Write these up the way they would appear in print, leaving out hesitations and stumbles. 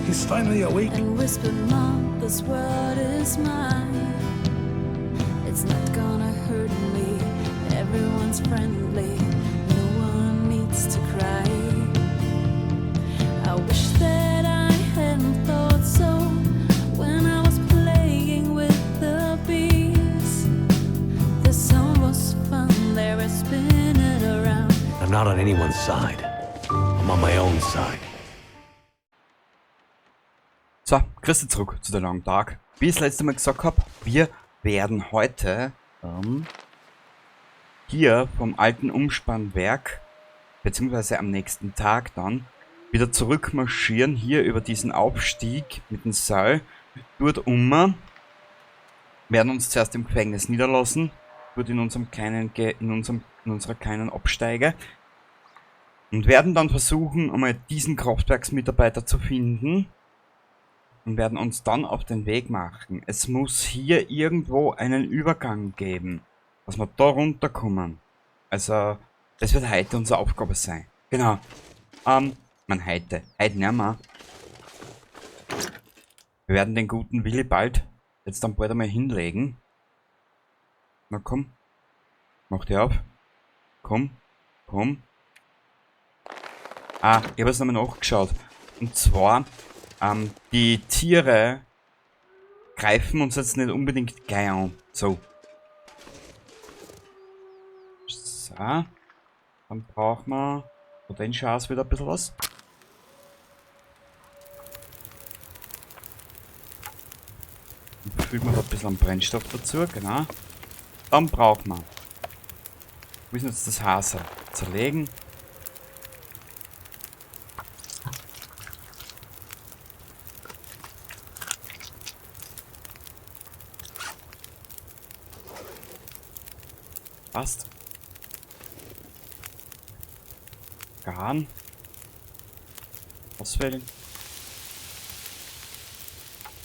He's finally awake. And whispered, Mom, this world is mine. It's not gonna hurt me. Everyone's friendly. No one needs to cry. I wish that I hadn't thought so when I was playing with the bees. The sun was fun, they were spinning around. I'm not on anyone's side. I'm on my own side. So, grüß dich zurück zu The Long Dark. Wie ich das letzte Mal gesagt hab, wir werden heute hier vom alten Umspannwerk, beziehungsweise am nächsten Tag dann, wieder zurückmarschieren, hier über diesen Aufstieg mit dem Seil, dort werden uns zuerst im Gefängnis niederlassen, dort in unserem kleinen Ge-, in unserem, in unserer kleinen Absteige, und werden dann versuchen, einmal diesen Kraftwerksmitarbeiter zu finden und werden uns dann auf den Weg machen. Es muss hier irgendwo einen Übergang geben, dass wir da runterkommen. Also, das wird heute unsere Aufgabe sein. Genau. Man, heute. Heute nicht mehr. Wir werden den guten Willi bald jetzt dann bald einmal hinlegen. Na komm. Mach die auf. Komm. Komm. Ah, ich hab jetzt nochmal nachgeschaut. Und zwar, die Tiere greifen uns jetzt nicht unbedingt gleich an. So. So. Dann brauchen wir von den Scheiß wieder ein bisschen was. Dann fügen wir da ein bisschen an Brennstoff dazu, genau. Dann brauchen wir. Wir müssen jetzt das Hase zerlegen. Passt. Garn. Auswählen.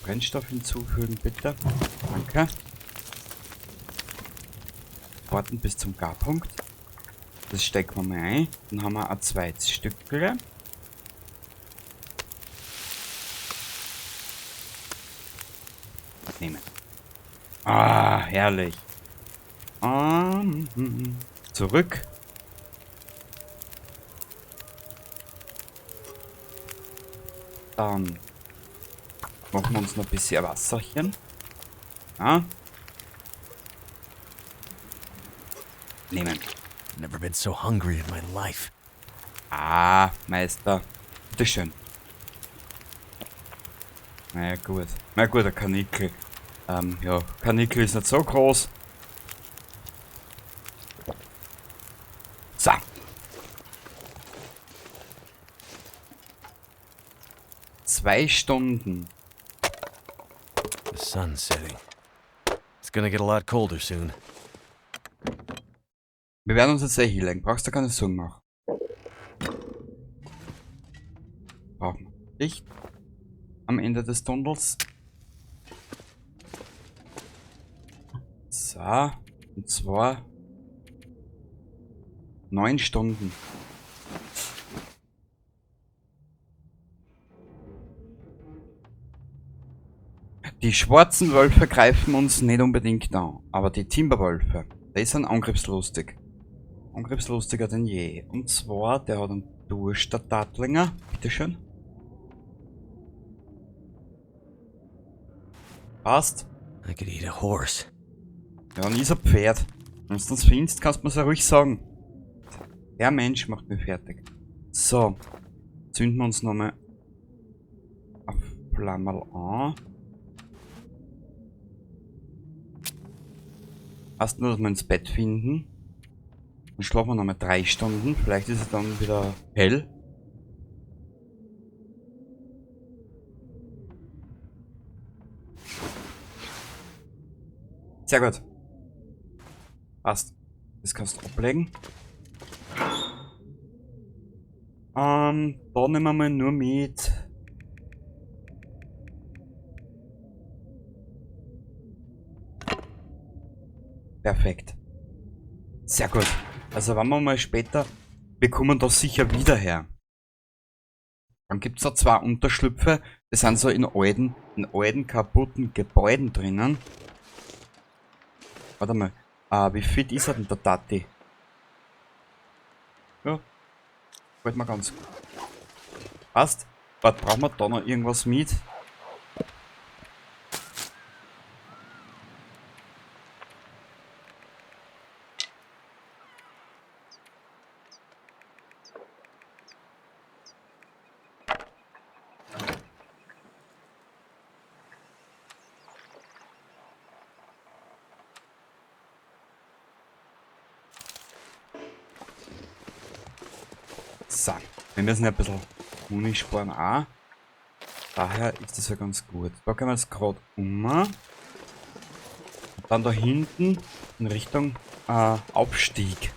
Brennstoff hinzufügen, bitte. Danke. Warten bis zum Garpunkt. Das stecken wir mal ein. Dann haben wir ein zweites Stückle. Nehmen. Ah, herrlich. Zurück. Dann machen wir uns noch ein bisschen Wasserchen. Ja. Nehmen. Never been so hungry in my life. Ah, Meister. Bitteschön. Na ja, gut. Na gut, der Karnickel. Ja, Karnickel ist nicht so groß. So. 2 Stunden. The sun's setting. It's gonna get a lot colder soon. Wir werden uns jetzt eh hinlegen. Brauchst du keine Sorgen machen. Brauchen wir Licht am Ende des Tunnels. So. Und zwar 9 Stunden. Die schwarzen Wölfe greifen uns nicht unbedingt an, aber die Timberwölfe, die sind angriffslustig. Angriffslustiger denn je. Und zwar, der hat einen Durst, der Tatlinger. Bitteschön. Passt. I could eat a horse. Ja, und ich ein Pferd. Wenn du das findest, kannst du mir's ja ruhig sagen. Der Mensch macht mich fertig. So. Zünden wir uns nochmal ein Flammerl an. Erst nur, dass wir ins Bett finden. Dann schlafen wir nochmal 3 Stunden. Vielleicht ist es dann wieder hell. Sehr gut. Passt. Das kannst du ablegen. Da nehmen wir mal nur mit. Perfekt. Sehr gut. Also wenn wir mal später, wir kommen da sicher wieder her. Dann gibt's da 2 Unterschlüpfe. Das sind so in alten kaputten Gebäuden drinnen. Warte mal. Wie fit ist er denn, der Tati? Ja. Gefällt mir ganz gut. Passt. Warte, brauchen wir da noch irgendwas mit? So, wir müssen ja ein bisschen Muni sparen auch. Daher ist das ja ganz gut. Da gehen wir jetzt grad um. Und dann da hinten in Richtung Aufstieg.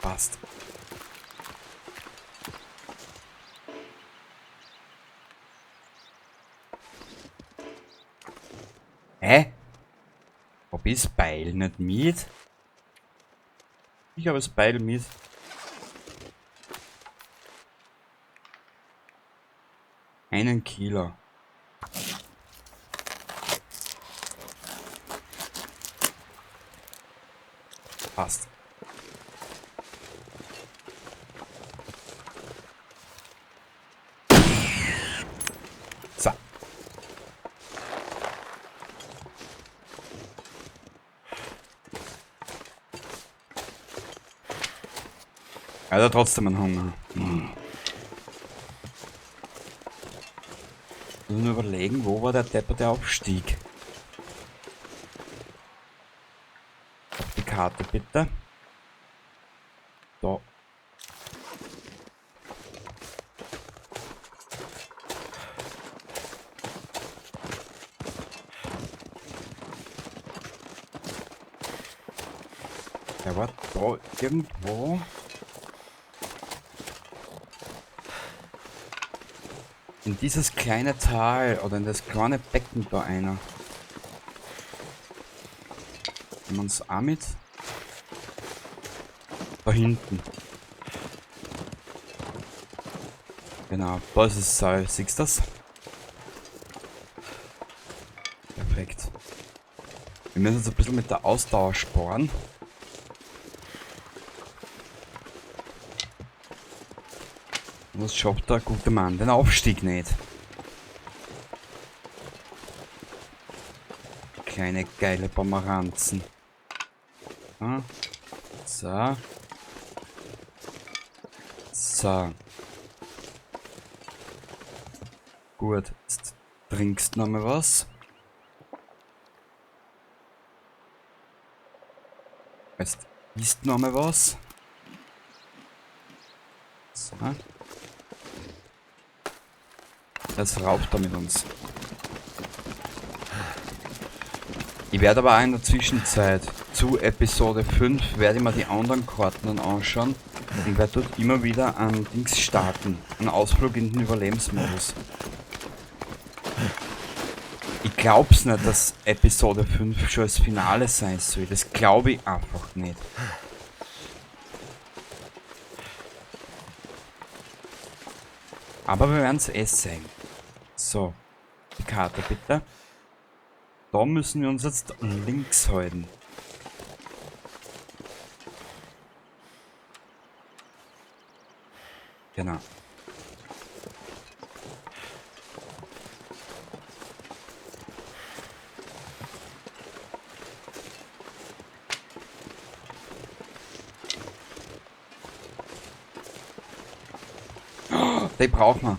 Passt. Hä? Hab ich das Beil nicht mit? Ich habe das Beil mit. 1 Kilo. Passt. So. Also trotzdem ein Hunger. Ich muss nur überlegen, wo war der depperte Aufstieg? Auf die Karte bitte. Da. Der war da irgendwo. In dieses kleine Tal oder in das kleine Becken da einer. Nehmen wir uns auch mit. Da hinten. Genau, da ist es Seil. Siehst du das? Perfekt. Wir müssen jetzt ein bisschen mit der Ausdauer sparen. Was schafft der gute Mann den Aufstieg nicht? Kleine geile Pomeranzen. So. So. Gut, jetzt trinkst du noch mal was. Jetzt isst noch mal was. So. Das raubt er mit uns. Ich werde aber auch in der Zwischenzeit zu Episode 5 werde ich mir die anderen Karten dann anschauen und werde dort immer wieder an Dings starten. Einen Ausflug in den Überlebensmodus. Ich glaub's nicht, dass Episode 5 schon das Finale sein soll. Das glaub ich einfach nicht. Aber wir werden's eh sehen. So, die Karte bitte. Da müssen wir uns jetzt links halten. Genau. Oh, die brauchen wir.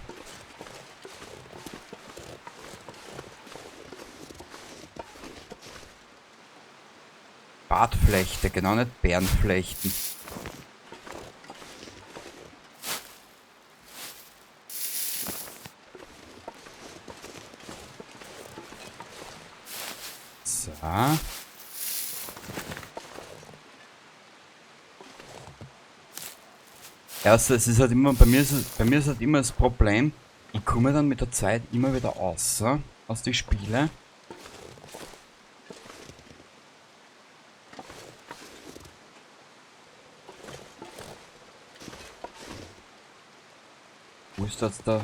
Bartflechte, genau, nicht Bärenflechten. So. Erstens, es ist halt immer, bei mir ist es, bei mir ist halt immer das Problem, Ich komme dann mit der Zeit immer wieder raus aus den Spielen. Wo ist jetzt der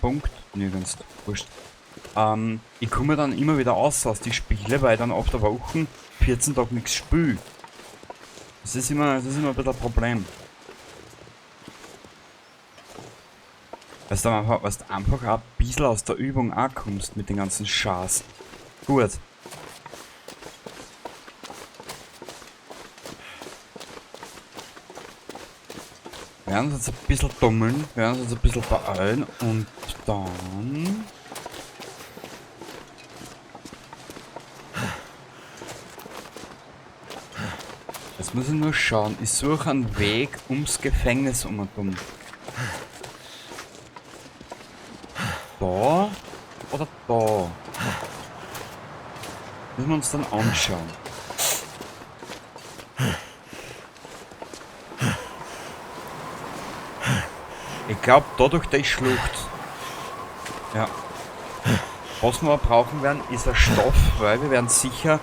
Punkt? Nirgends. Wurscht. Ich komme dann immer wieder raus aus die Spiele, weil ich dann auf der Woche 14 Tage nichts spiele. Das ist immer ein bisschen ein Problem. Weil du einfach auch ein bisschen aus der Übung auch kommst mit den ganzen Schaß. Gut. Wir werden uns jetzt ein bisschen tummeln, wir werden uns jetzt ein bisschen beeilen und dann... Jetzt muss ich nur schauen, ich suche einen Weg ums Gefängnis um und um. Da oder da? Müssen wir uns dann anschauen. Ich glaube, da durch die Schlucht. Ja. Was wir aber brauchen werden, ist ein Stoff, weil wir werden sicher...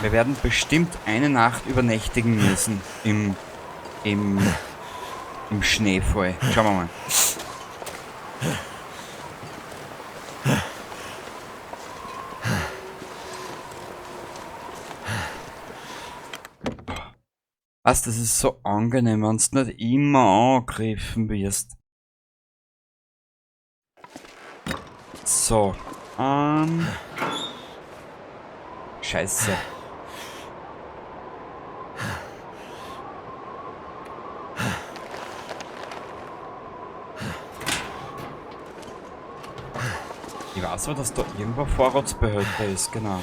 Wir werden bestimmt eine Nacht übernächtigen müssen im Schneefall. Schauen wir mal. Was, das ist so angenehm, wenn du nicht immer angegriffen wirst. So. Scheiße. Ich weiß aber, dass da irgendwo ein Vorratsbehälter ist, genau.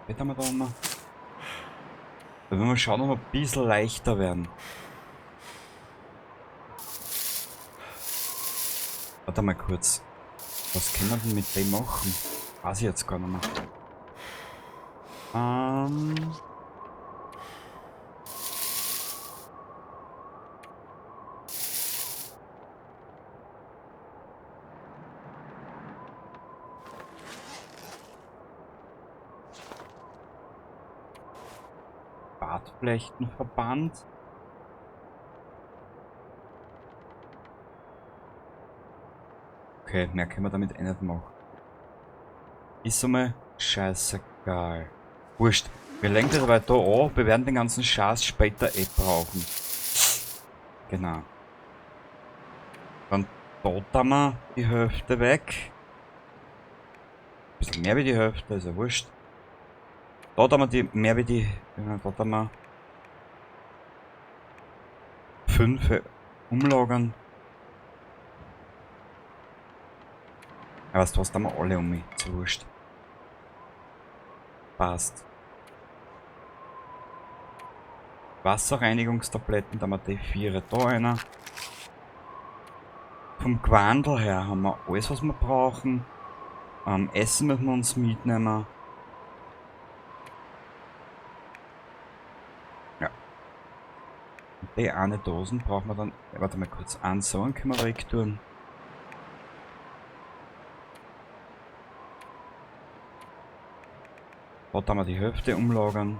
Weiter mal da um. Da werden wir schauen, ob wir ein bisschen leichter werden. Warte mal kurz. Was können wir denn mit dem machen? Weiß ich jetzt gar nicht mehr. Bartflechtenverband. Okay, mehr können wir damit eh nicht machen. Ist einmal scheißegal. Wurscht. Wir lenken das aber da an. Wir werden den ganzen Scheiß später eh brauchen. Genau. Dann da tun wir die Hälfte weg. Ein bisschen mehr wie die Hälfte, ist ja wurscht. Da tun wir die mehr wie die. Da tun wir 5 umlagern. Ja, weißt du was, da haben wir alle um mich. Ist ja wurscht. Passt. Wasserreinigungstabletten, da haben wir die 4 da einer. Vom Gewandel her haben wir alles, was wir brauchen. Essen müssen wir uns mitnehmen. Ja. Und die eine Dosen brauchen wir dann. Ja, warte mal kurz. Einen so können wir wegtun. Da tun wir die Hälfte umlagern.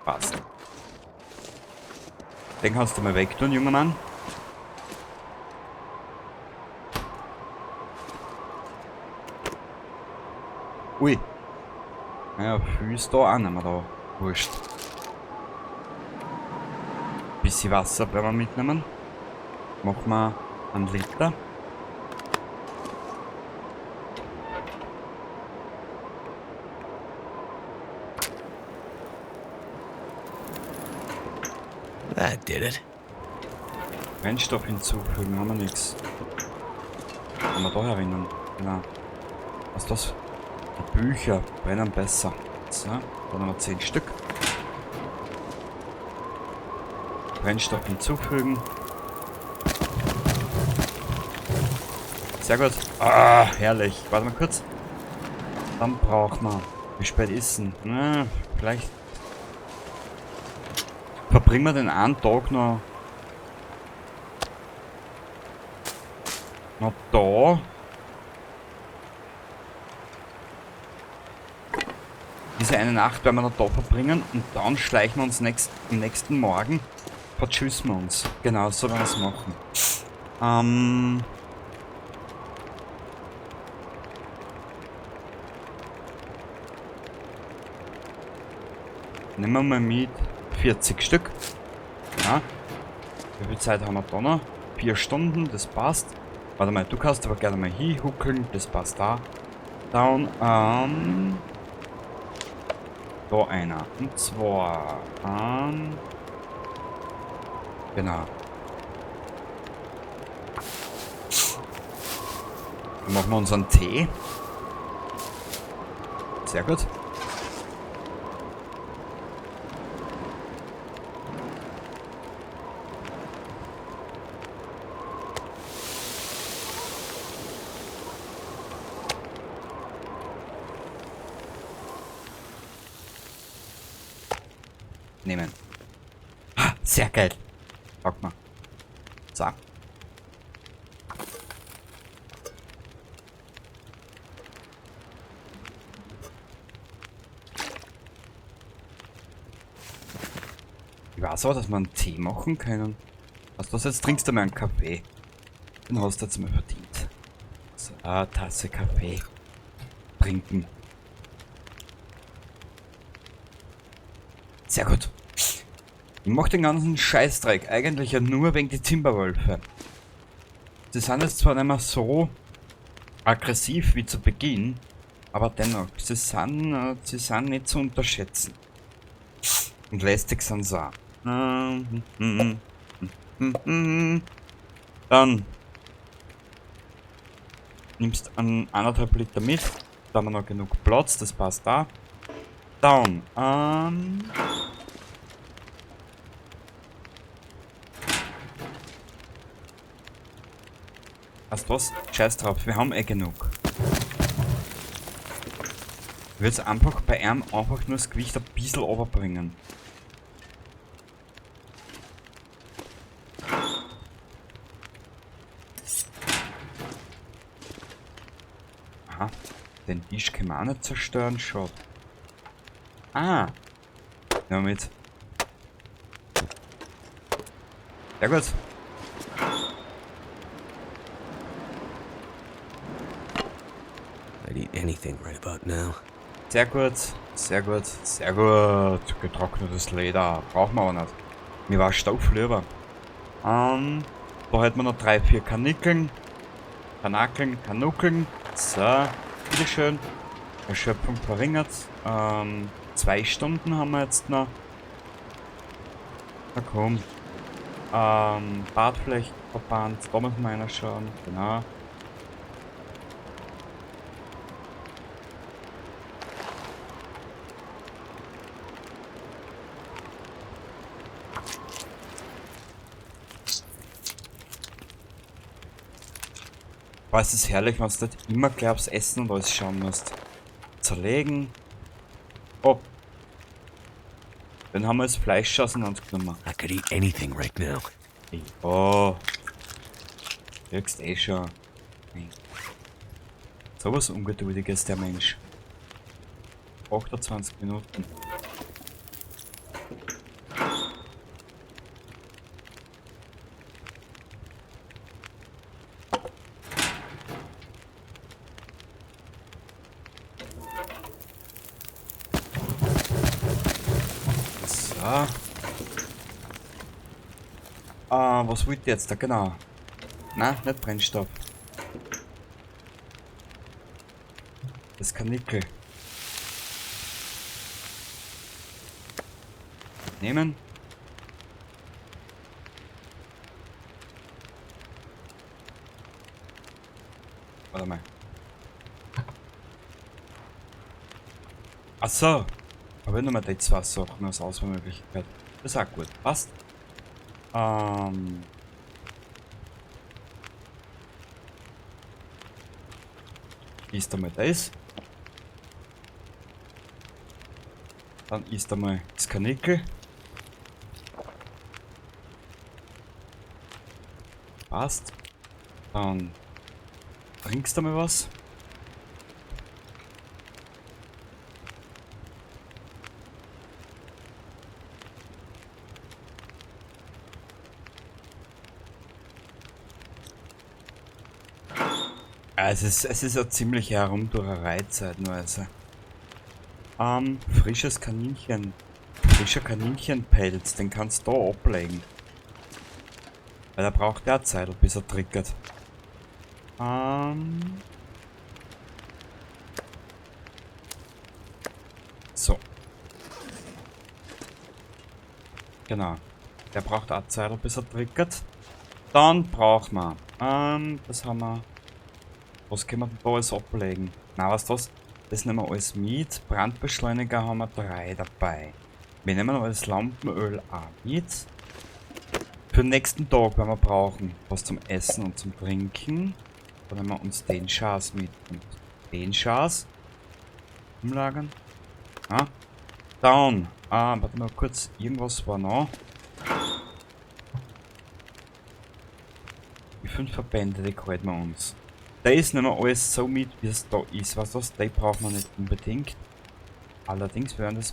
Passt. Den kannst du mal wegtun, junger Mann. Ui. Naja, viel ist da auch nicht mehr da. Wurscht. Bisschen Wasser werden wir mitnehmen. Machen wir 1 Liter. That did it. Brennstoff hinzufügen, haben wir nichts. Kann man da erinnern? Genau. Was ist das? Die Bücher brennen besser. So, dann haben wir 10 Stück. Brennstoff hinzufügen. Sehr gut. Ah, herrlich. Warte mal kurz. Dann braucht man. Wie spät ist denn? Na, vielleicht verbringen wir den einen Tag noch. Noch da. Diese eine Nacht werden wir noch da verbringen und dann schleichen wir uns am nächsten Morgen. Vertschüssen wir uns. Genau, so werden wir es machen. Nehmen wir mal mit 40 Stück. Ja. Wie viel Zeit haben wir da noch? 4 Stunden, das passt. Warte mal, du kannst aber gerne mal hinhuckeln, das passt da. Down, da einer. Und zwar, genau. Dann machen wir unseren Tee. Sehr gut. Nehmen. Ah, sehr geil. Schaut mal. So. Ich weiß auch, dass wir einen Tee machen können. Also das, jetzt trinkst du mal einen Kaffee. Den hast du jetzt mal verdient. So, eine Tasse Kaffee. Trinken. Sehr gut. Ich mach den ganzen Scheißdreck eigentlich ja nur wegen die Timberwölfe. Sie sind jetzt zwar nicht mehr so aggressiv wie zu Beginn, aber dennoch, sie sind nicht zu unterschätzen. Und lästig sind sie auch. Dann nimmst einen anderthalb Liter mit. Da haben wir noch genug Platz, das passt da. Down. Weißt du was? Scheiß drauf, wir haben eh genug. Ich würd's einfach bei ihm einfach nur das Gewicht ein bisschen runterbringen. Aha, den Tisch können wir auch nicht zerstören, schade. Ah! Nehmen wir mit. Sehr gut. I'd eat anything right about now. Sehr gut, sehr gut, sehr gut. Getrocknetes Leder. Brauchen wir aber nicht. Mir war Stoff lieber. Da hätten wir noch 3, 4 Karnickeln. Karnakeln, Karnuckeln. So, bitteschön. Erschöpfung verringert. 2 Stunden haben wir jetzt noch. Na komm. Bartflächenverband, da müssen wir reinschauen. Genau. Boah, es ist herrlich, wenn du nicht immer gleich aufs Essen und alles schauen musst. Zerlegen. Oh. Dann haben wir das Fleisch auseinandergenommen. I could eat anything right now. Oh. Kriegst eh schon. So was Ungeduldiges, der Mensch. 28 Minuten. So. Ah, was wollt ihr jetzt da? Genau. Nein, nicht Brennstoff. Das Karnickel. Nehmen. Warte mal. Achso. Aber nur mal die zwei Sachen als Auswahlmöglichkeit. Das ist auch gut. Passt. Isst einmal das. Dann isst einmal das Karnickel. Passt. Dann trinkst du mal was. Es ist eine ziemliche Herumturerei zeitweise. Frisches Kaninchen. Frischer Kaninchenpelz, den kannst du da ablegen. Weil er braucht ja Zeit, bis er triggert. So. Genau. Der braucht auch Zeit, bis er triggert. Dann brauchen wir. Das haben wir. Was können wir denn da alles ablegen? Na, was das? Das nehmen wir alles mit. Brandbeschleuniger haben wir 3 dabei. Wir nehmen aber das Lampenöl auch mit. Für den nächsten Tag werden wir brauchen was zum Essen und zum Trinken. Dann nehmen wir uns den Schaß mit und den Schaß. Umlagern. Ja. Dann, warte mal kurz, irgendwas war noch. Die 5 Verbände, die halten wir uns. Da ist nicht mehr alles so mit, wie es da ist. Was das? Die braucht man nicht unbedingt. Allerdings werden das.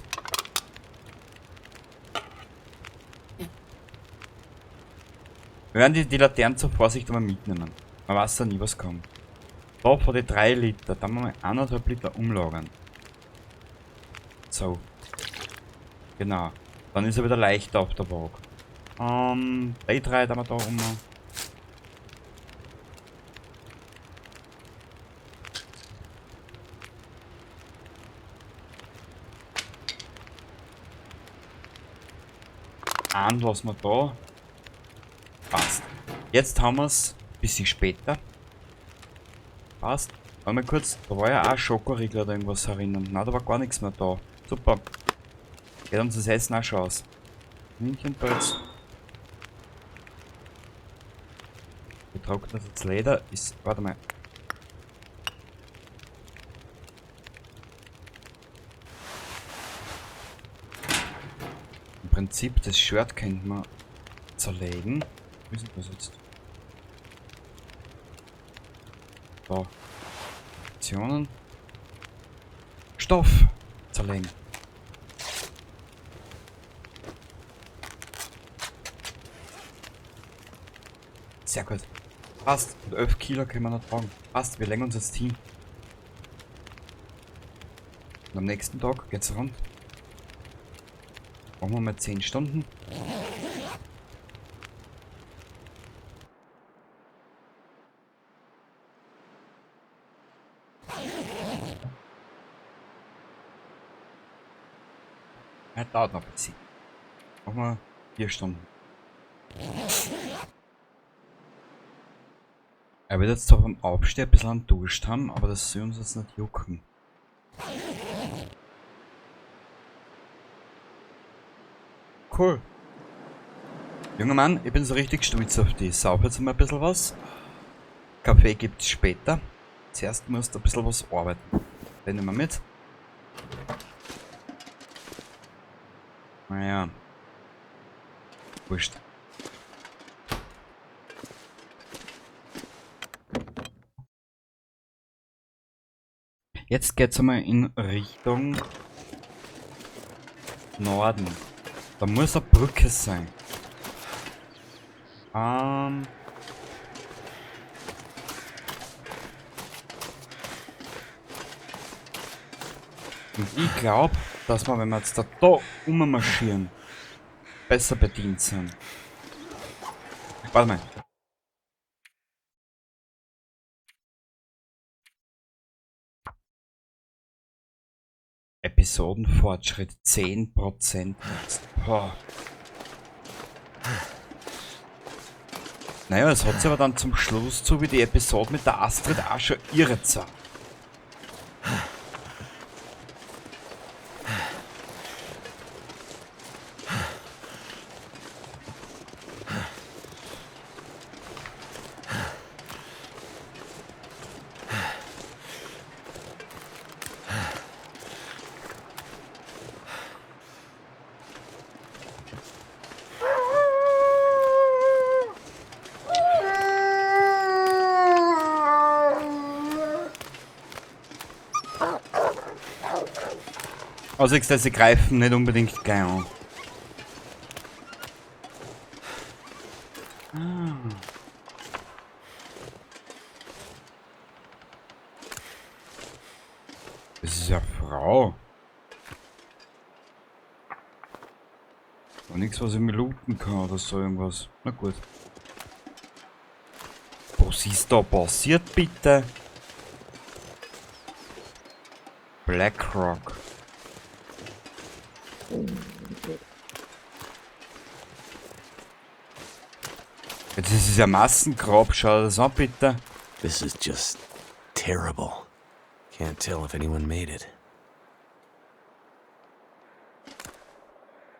Wir werden die Laternen zur Vorsicht einmal mitnehmen. Man weiß ja nie, was kommt. Da vor die 3 Liter, da haben wir mal 1,5 Liter umlagern. So. Genau. Dann ist er wieder leichter auf der Waage. Die 3 da haben wir da um. An, was wir da. Passt. Jetzt haben wir's ein bisschen später. Passt. Warte mal kurz, da war ja auch Schokoriegel oder irgendwas herinnen. Nein, da war gar nichts mehr da. Super. Geht uns das Essen auch schon aus. Münchenpelz. Getrocknetes Leder ist. Warte mal. Im Prinzip, das Shirt könnte man zerlegen. Wie ist denn das jetzt? Da. Aktionen. Stoff zerlegen. Sehr gut. Passt. Und 11 Kilo können wir noch tragen. Passt, wir legen uns jetzt hin. Und am nächsten Tag geht's rund. Machen wir mal 10 Stunden. Ja, dauert noch ein bisschen. Machen wir 4 Stunden. Er wird jetzt zwar beim Aufstehen ein bisschen einen Durst haben, aber das soll uns jetzt nicht jucken. Cool. Junger Mann, ich bin so richtig stolz auf dich. Sauf jetzt mal ein bisschen was. Kaffee gibt's später. Zuerst musst du ein bisschen was arbeiten. Den nehmen wir mit. Naja. Wurscht. Jetzt geht's einmal in Richtung Norden. Da muss eine Brücke sein. Und ich glaub, dass wir, wenn wir jetzt da ummarschieren, besser bedient sind. Warte mal. Episodenfortschritt 10%. Boah. Naja, es hat sich aber dann zum Schluss zu, wie die Episode mit der Astrid auch schon irre zah. Also ich sie greifen nicht unbedingt gleich an. Ah. Das ist ja Frau. War nichts, was ich mir looten kann oder so irgendwas. Na gut. Was ist da passiert, bitte? Blackrock. Jetzt ist es ja Massengrab, schau das an, bitte. This is just terrible. Can't tell if anyone made it.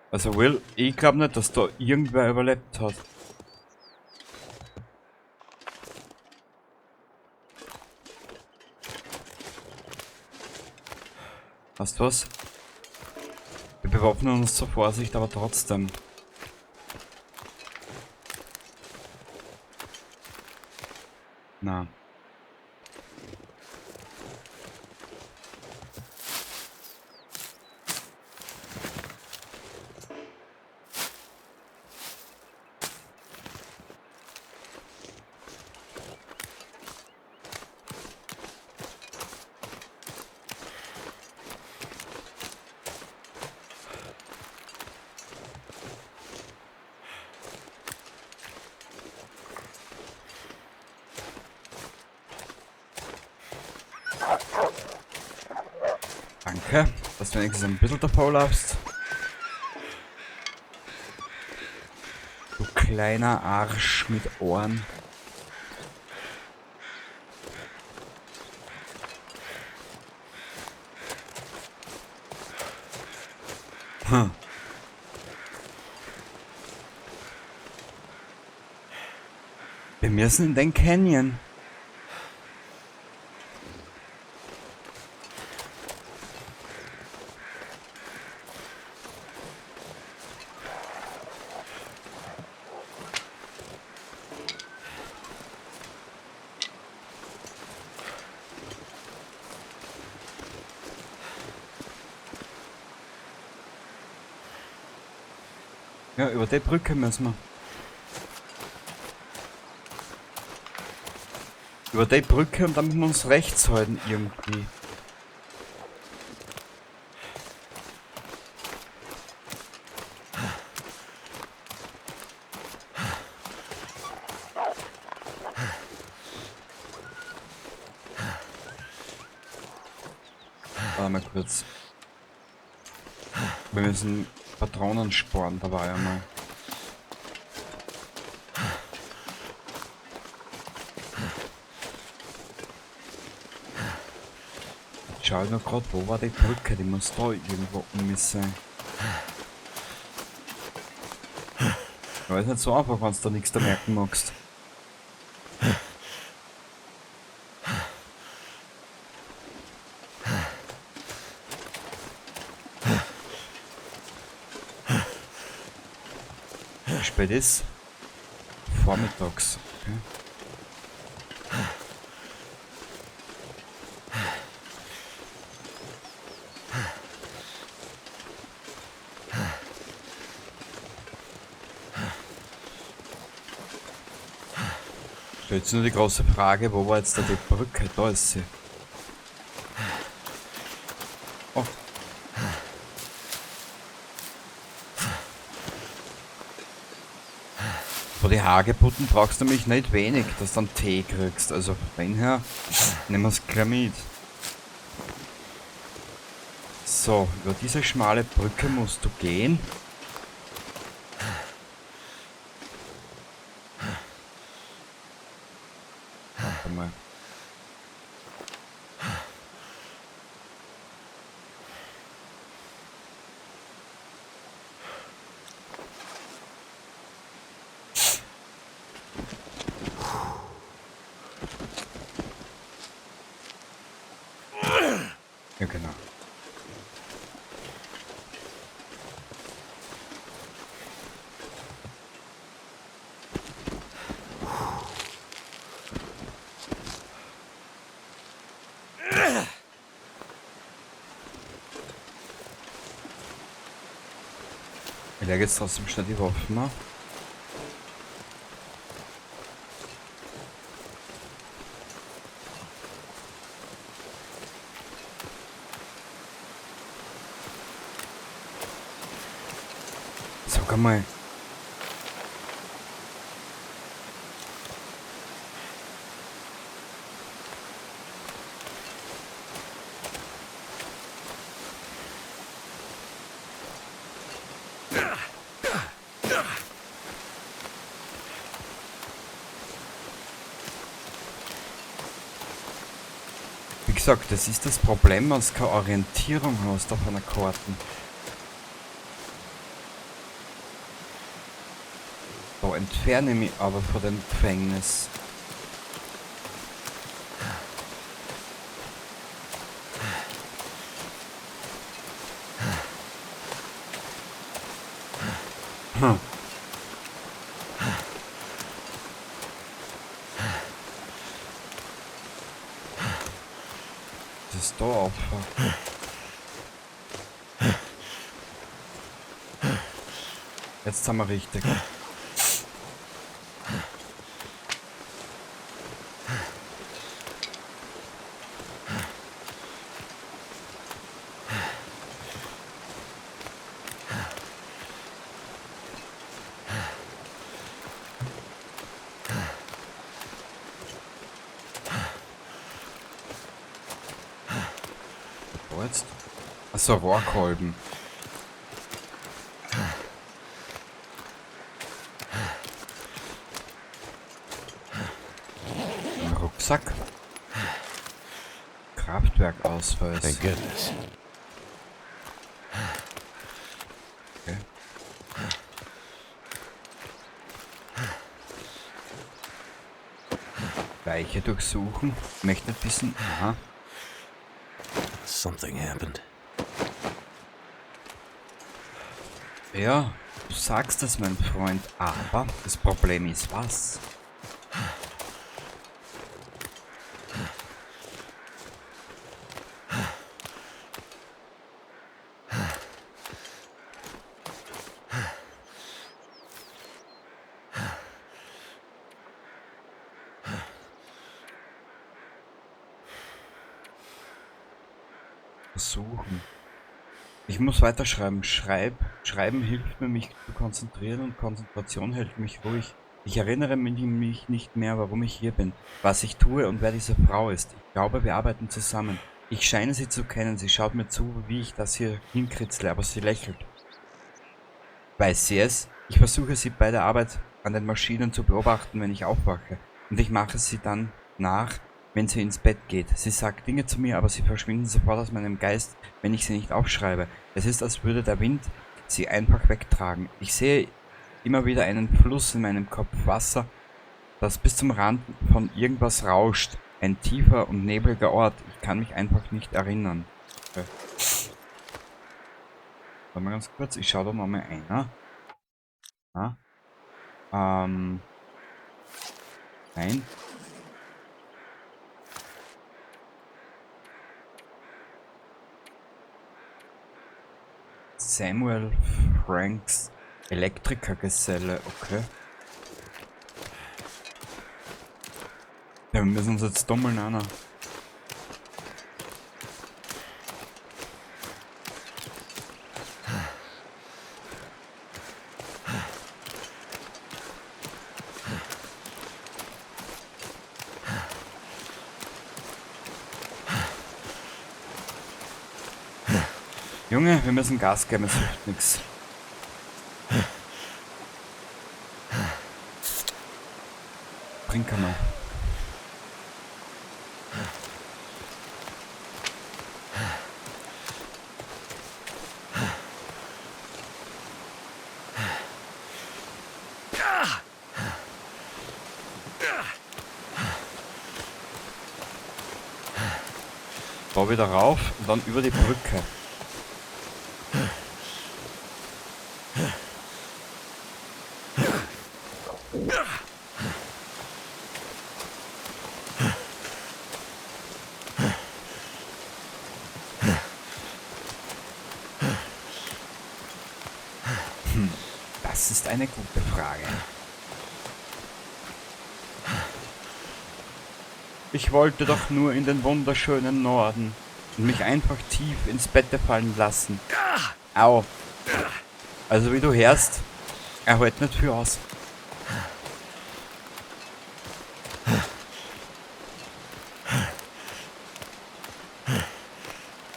Also Will, ich glaub nicht, dass da irgendwer überlebt hat. Weißt du was? Wir bewaffnen uns zur Vorsicht, aber trotzdem. Na. Danke, dass du wenigstens ein bisschen davor laufst. Du kleiner Arsch mit Ohren. Hm. Wir müssen in den Canyon. Ja, über die Brücke müssen wir. Über die Brücke und dann müssen wir uns rechts halten irgendwie. Warte mal kurz. Wir müssen Patronen sparen dabei einmal. Jetzt schau ich noch grad, wo war die Brücke? Die muss da irgendwo um mich sein. Aber ist nicht so einfach, wenn du da nichts da merken magst. Wie spät ist? Vormittags. Okay. Jetzt nur die große Frage, wo war jetzt da die Brücke? Da ist sie. Oh. Von die Hagebutten brauchst du nämlich nicht wenig, dass du einen Tee kriegst. Also von dem her nehmen wir's gleich mit. So, über diese schmale Brücke musst du gehen. Warte mal. Ja, genau. Ich lege jetzt trotzdem schnell die Waffen an. Sag einmal. Wie gesagt, das ist das Problem, wenn du keine Orientierung hast auf einer Karte. Da entferne ich mich aber von dem Gefängnis. Das ist da auf. Jetzt sind wir richtig. Jetzt? Achso, Rohrkolben. Ein Rucksack. Kraftwerkausweis. Thank goodness. Okay. Leiche durchsuchen. Möchte nicht wissen. Aha. Something happened. Ja, du sagst es, mein Freund, aber das Problem ist was? Versuchen. Ich muss weiterschreiben. Schreiben hilft mir, mich zu konzentrieren, und Konzentration hält mich ruhig. Ich erinnere mich nicht mehr, warum ich hier bin, was ich tue und wer diese Frau ist. Ich glaube, wir arbeiten zusammen. Ich scheine sie zu kennen. Sie schaut mir zu, wie ich das hier hinkritzle, aber sie lächelt. Weiß sie es? Ich versuche sie bei der Arbeit an den Maschinen zu beobachten, wenn ich aufwache. Und ich mache sie dann nach, wenn sie ins Bett geht. Sie sagt Dinge zu mir, aber sie verschwinden sofort aus meinem Geist, wenn ich sie nicht aufschreibe. Es ist, als würde der Wind sie einfach wegtragen. Ich sehe immer wieder einen Fluss in meinem Kopf, Wasser, das bis zum Rand von irgendwas rauscht. Ein tiefer und nebliger Ort. Ich kann mich einfach nicht erinnern. Okay. Warte mal ganz kurz, ich schaue da nochmal ein. Ja. Nein. Samuel Franks Elektrikergeselle, okay. Ja, wir müssen uns jetzt dummeln, Anna. Junge, wir müssen Gas geben, es hilft nix. Trink einmal. Da wieder rauf und dann über die Brücke. eine gute Frage. Ich wollte doch nur in den wunderschönen Norden und mich einfach tief ins Bette fallen lassen. Au. Also wie du hörst, er hält nicht viel aus.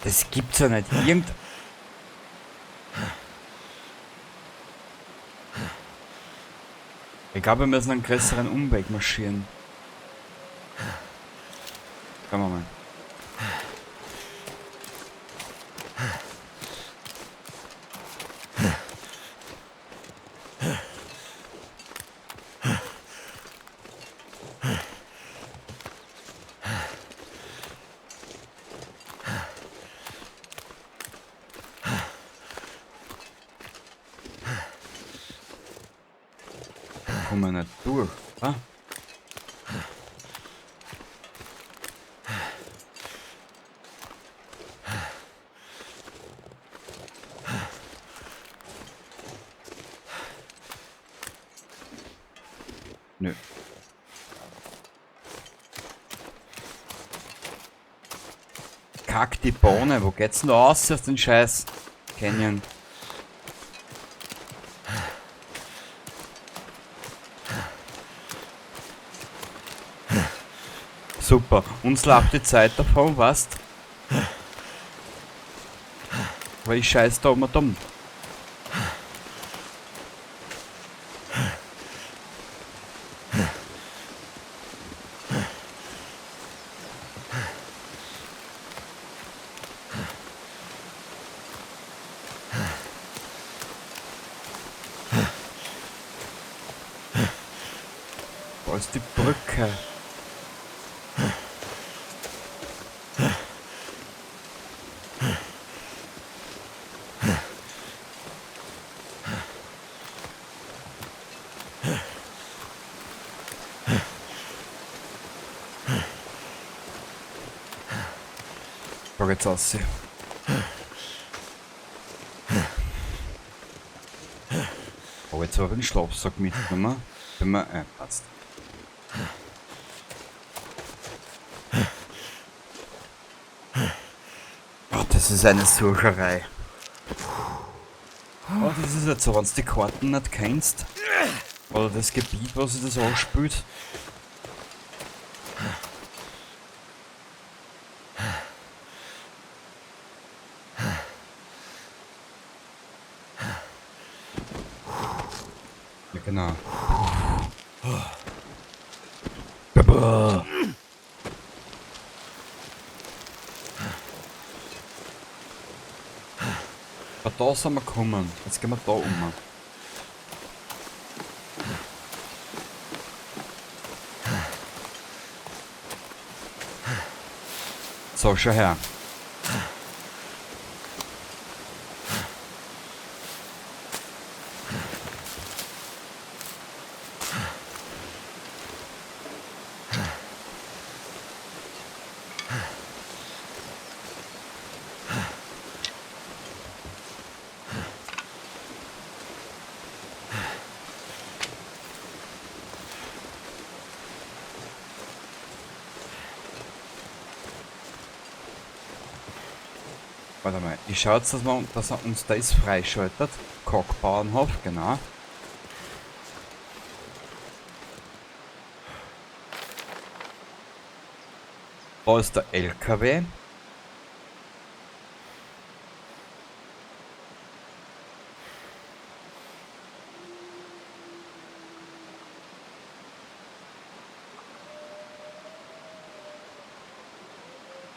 Das gibt's ja nicht. Ich glaube, wir müssen einen größeren Umweg marschieren. Schauen wir mal. Kommen wir nicht durch, oder? Nö. Kack die Bohne, wo geht's denn da raus aus den Scheiß Canyon? Super, uns läuft die Zeit davon, weißt? Weil ich scheiß da immer dumm. Wo ist die Brücke? Da geht's raus. Aber jetzt habe ich den Schlafsack mitgenommen. Wenn man passt. Oh, das ist eine Sucherei. Oh, das ist jetzt so, wenn du die Karten nicht kennst. Oder das Gebiet, was sich das anspielt. Ja, genau. Aber da sind wir gekommen. Jetzt gehen wir da um. So, schau her. Warte mal, ich schau jetzt, dass er uns das freischaltet. Kockbauernhof, genau. Da ist der LKW.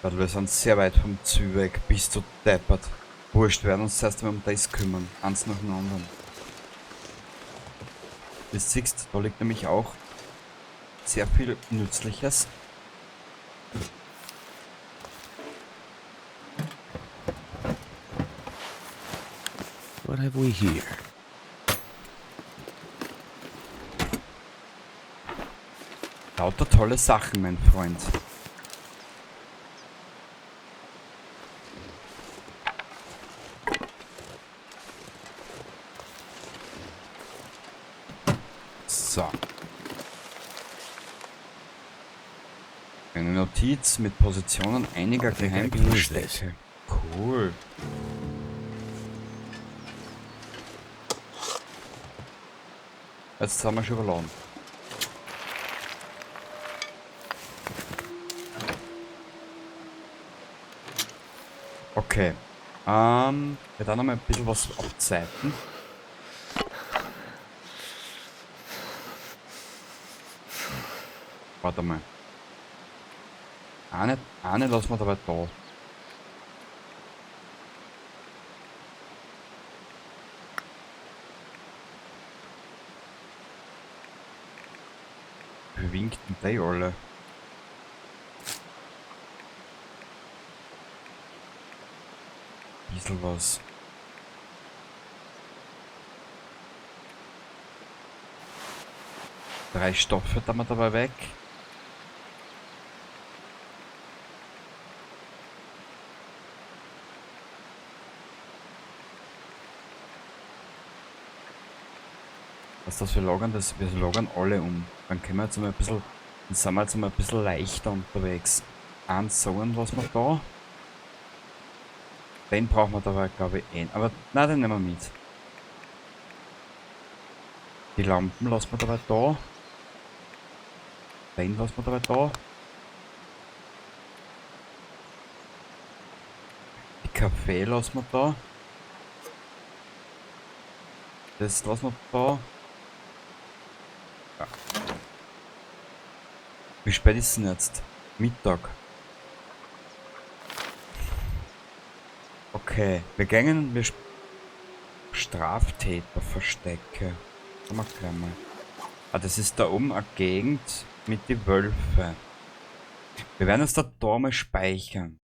Weil wir sind sehr weit vom Ziel weg, bis zu deppert. Wurscht, wir werden uns zuerst einmal um das kümmern. Eins nach dem anderen. Das siehst, da liegt nämlich auch sehr viel Nützliches. What have we here? Lauter tolle Sachen, mein Freund. So. Eine Notiz mit Positionen einiger I think I can use this. Geheimverstecke. Cool. Jetzt haben wir schon überladen. Okay. Wir dann noch mal ein bisschen was auf Zeiten. Warte mal. Eine lassen wir dabei da. Wie winkt denn die alle? Bisschen was. 3 Stoffe da wir dabei weg. Was das wir lagern, das wir lagern alle um. Dann können wir jetzt mal ein bisschen, dann sind wir jetzt mal ein bisschen leichter unterwegs. Eins sagen lassen wir da. Den brauchen wir dabei, glaube ich, eh. Aber nein, den nehmen wir mit. Die Lampen lassen wir dabei da. Den lassen wir dabei da. Die Kaffee lassen wir da. Das lassen wir da. Ja. Wie spät ist denn jetzt? Mittag. Okay, wir gehen, wir Straftäterverstecke. Haben wir gleich mal. Ah, das ist da oben eine Gegend mit den Wölfen. Wir werden uns da mal speichern.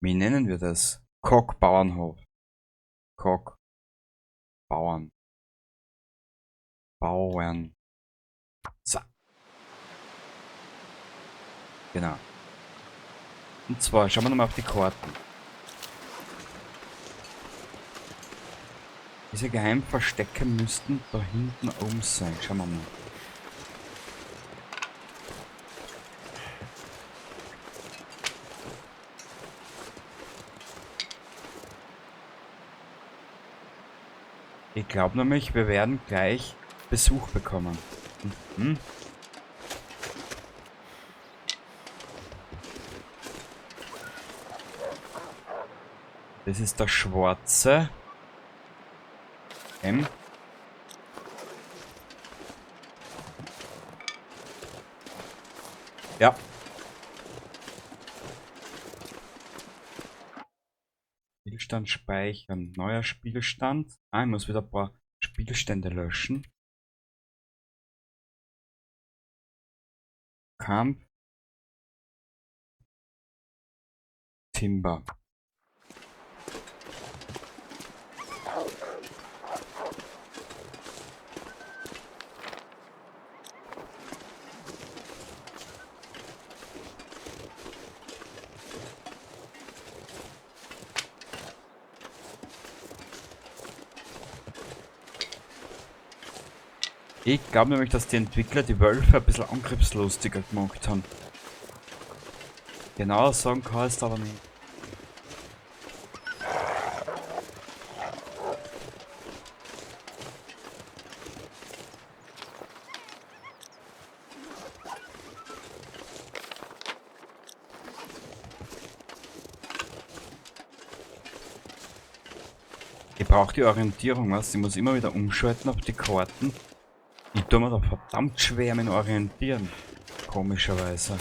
Wie nennen wir das? Cock Bauernhof. Cock Bauern. Bauern. So. Genau. Und zwar schauen wir nochmal auf die Karten. Diese Geheimverstecke müssten da hinten oben sein. Schauen wir mal. Ich glaub nämlich, wir werden gleich Besuch bekommen. Das ist der schwarze. M. Ja. Spielstand speichern. Neuer Spielstand. Ah, ich muss wieder ein paar Spielstände löschen. Camp. Timber. Ich glaube nämlich, dass die Entwickler die Wölfe ein bisschen angriffslustiger gemacht haben. Genauer sagen kann ich es aber nicht. Ich brauche die Orientierung, was? Ich muss immer wieder umschalten auf die Karten. Ich tue mir da verdammt schwer mit Orientieren. Komischerweise.